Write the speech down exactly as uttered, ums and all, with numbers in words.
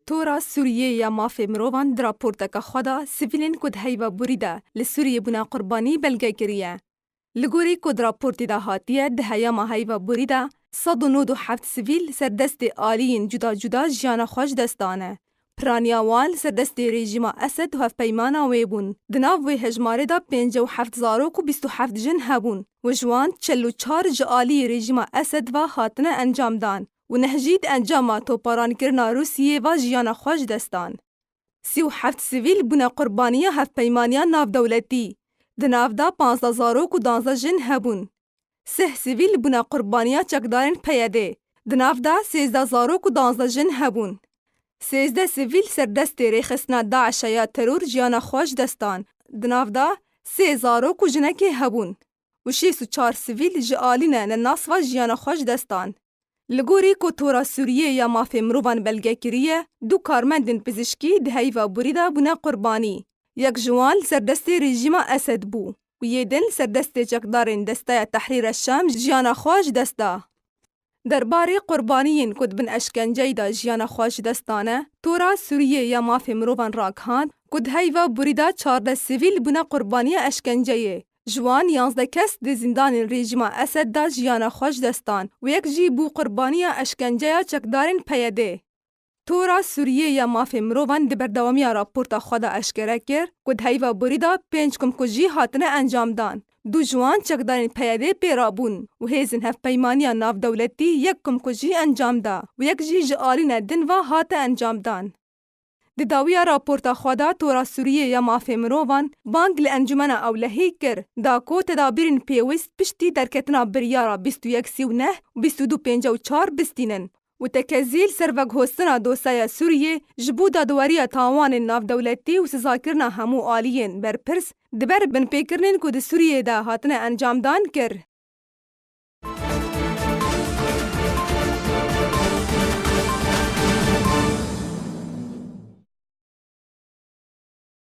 Tora Sûriyê ya Mafê Mirovan di raporteke xwe de sivîlên ku di heyva borî de li Sûriyê bûne qurbanî belge kiriye. Li gorî ku di raportê de hatiye, di heyama heyva borî de sed û nod û heft sivîl ser destê aliyên cuda cuda jiyana xwe ji dest dane. Piraniya wan li ser destê rejîma Esed û hevpeymana wê bûn. Di nav wê hejmarê de pêncî û heft zarok û bîst û heft jin hebûn û ji wan çil û çar ji aliyê rejîma Esed ve hatine encamdan û neh jî di encama toparankirina Rûsiyê ve jiyana xwe ji dest dan. Sî û heft sivîl bûne qurbaniya hevpeymaniya navdewletî. Di nav de panzdeh zarok û danzdeh jin hebûn. Sih sivîl bûne qurbaniya çekdarên P Y D. Di nav de sêzdeh zarok û danzdeh jin hebûn. Sêzdeh sivîl ser destê rêxistina DAIŞ'e ya teror jiyana xwe ji dest dan. Di nav de sê zarok û jinekê hebûn û şêst û çar sivîl ji alîne nenas ve jiyana xwe ji dest dan. Li gorî ku Tora Sûriyê ya Mafê Mirovan belge kiriye, du karmendên pizîşkî di heyva borî de bûne qurbanî. Yek ji wan li ser destê rejîma Esed bû û yê din li ser destê çekdarên Desteya Tehrîr el-Şam jiyana xwe ji dest da. Derbarê qurbaniyên ku di bin eşkenceyê de jiyana xwe ji dest dane, Tora Sûriyê ya Mafê Mirovan ragihand ku di heyva borî de çardeh sivîl bûne qurbaniya eşkenceyê. Ji wan yanzdeh kes di zîndanên rejîma Esed de jiyana xwe ji dest dan û yek jî bû qurbaniya eşkenceya çekdarên P Y D. Tora Sûriyê ya Mafê Mirovan di berdewamiya raporta xwe de eşkere kir ku di heyva borî de pênc komkujî hatine encamdan. Du ji wan çekdarên P Y D pê re bûn û hêzên hevpeymaniya navdewletî yek komkujî encam da û yek jî ji alîne din ve hate encamdan. Di dawiya raporta xwe de Tora Sûriyê ya Mafê Mirovan bang li Encûmena Ewlehî kir, da ku tedabîrên pêwist piştî derketina biryara bîst û yek sî û neh û bîst û du pêncî û çar bistînin û tekezî li ser veguhostina dosyaya Sûriyê ji bo dadweriya tawanên navdewletî û sizakirina hemû aliyên berpirs di ber binpêkirinên ku di Sûriyê de hatine encamdan kir.